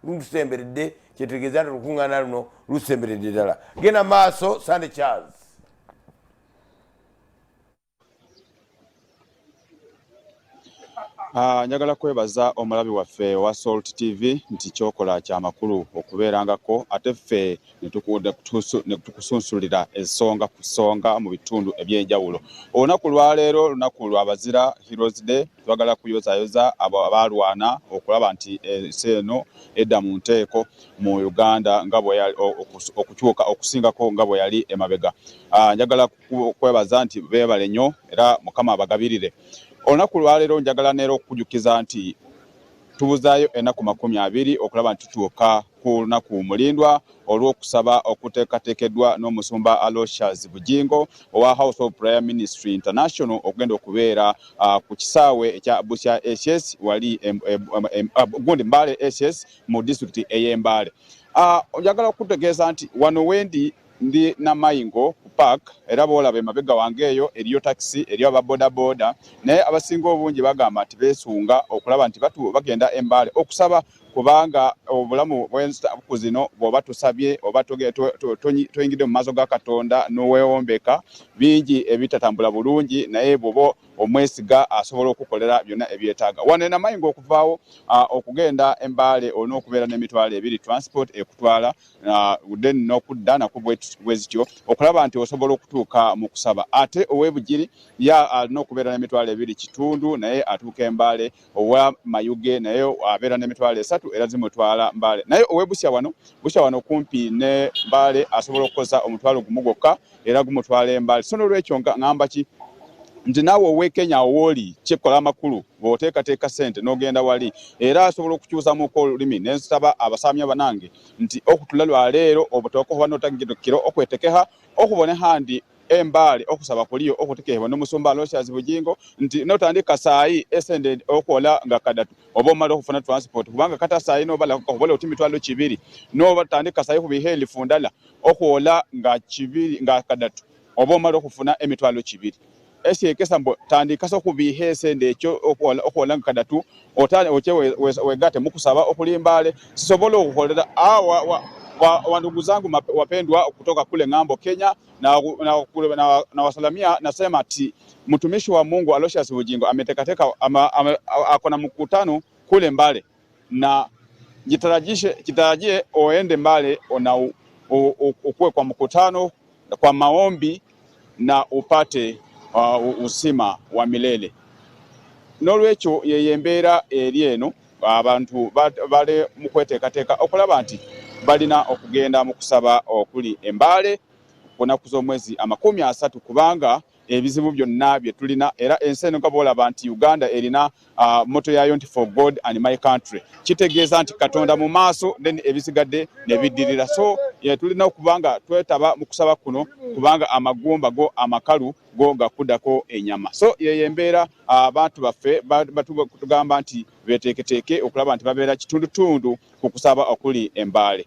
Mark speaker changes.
Speaker 1: Lutusemberedde, kyetegeeza nti olukuŋŋaana luno lusemberedde ddala. Genda maaso, Sunday Charles.
Speaker 2: Njagala kwebaza omulabi waffe owa Salt TV nti kyokola kya makulu okubeerangako ate ffe ne tukusunsulira ensonga ku nsonga mu bitundu eby'enjawulo. Olunaku lwaleero lunaku lwa bazira, Heroes Day. Twagala kuyozayoza abo abaalwana okulaba nti ensi eno edda mu nteeko mu Uganda nga bwe okukyuka okusingako nga bwe yali emabega. Njagala kwebaza nti beebale nnyo era Mukama abagabirire. Olunaku lwaleero njagala neera okukujukiza nti tubuzaayo ennaku 20 okulaba nti tutuuka ku lunaku mulindwa olw'okusaba okuteekateekeddwa n'omusumba Aloysius Bugingo owa House of Prayer Ministry International okugenda okubeera ku kisaawe ekya Busya SS wali gundi Mbale SS mu disitulikiti ey'e Mbale. Njagala okutegeeza nti wano wendi ndi Namayingo ku park, era boolaba emabega wange eyo eriyo takisi, eriyo aba bodaboda, naye abasinga obungi bagamba nti beesunga okulaba nti bagenda e Mbale okusaba, kubanga obulamu bw'ennaku zino bw'oba tusabye oba toyingidde mu maaso ga Katonda n'oweewombeka, bingi ebitatambula bulungi, naye bw'oba omwesiga asobola okukolera byonna ebyetaaga. Wano e Namayingo okuvaawo okugenda e Mbale olina okubeera n'emitwalo 2 transport ekutwala, then n'okudda nakwo bwe zityo okulaba nti osobola okutuuka mu kusaba. Ate ow'e Bugiri ya alina okubeera n'emitwalo 2.5 naye atuuka e Mbale. Owa Mayuge naye abeera n'emitwalo 3 era zimutwala Mbale. Naye ow'e Busya wano, Busya wano kumpi ne Mbale, asobola okukozesa 10,000 gwokka era gumutwala e Mbale. So n'olwekyo ŋŋamba ki nti naawe ow'e Kenya wooli kikola amakulu bw'oteekateeka ssente n'ogenda wali, era asobola okukyusamuko olulimi. Ne nsaba abasaamya banange nti okutula lwaleero obuteeka okuba n'otagirukiro okwetekeha okubone handi embaale okusaba kuliyo okutekehebwa n'omusumba Aloysius Bugingo, nti notandika saayi esente okwola nga kadatu oba omala okufuna transport, kubanga kata saayi nobala okubola oti 20,000, nobatandika saayi kubiha 1,000 okwola nga kibiri nga kadatu oba omala okufuna 20,000. Esyekesa mbu tandika so okubiha esente ekyo okwola nga kadatu oche wegate mukusaba okulimbaale sisobola okukolera. Wandugu zangu wapendwa kutoka kule ng'ambo Kenya, na wasalamia, nasema ati mtumishi wa Mungu Aloysius Bugingo ametekateka ako na mkutano kule Mbale, na jitarajishe jitarajie oende Mbale na ukuwe kwa mkutano kwa maombi na upate uzima wa milele. N'olwekyo yeyo embeera eri eno, abantu bali mu kweteekateeka okulaba nti balina okugenda mu kusaba okuli Embaale ku nnaku z'omwezi 30, kubanga ebizibu byonna bye tulina era ensi eno nga bw'olaba nti Uganda erina motto yaayo nti "For God and my country", kitegeeza nti Katonda mu maaso, then ebisigadde ne biddirira. So tulina okuba nga twetaba mu kusaba kuno, kubanga amagumba go amakalu go gakuddako enyama. So yeyo embeera, abantu baffe batugamba nti beteeketeeke okulaba nti babeera kitundutundu ku kusaba okuli Embaale.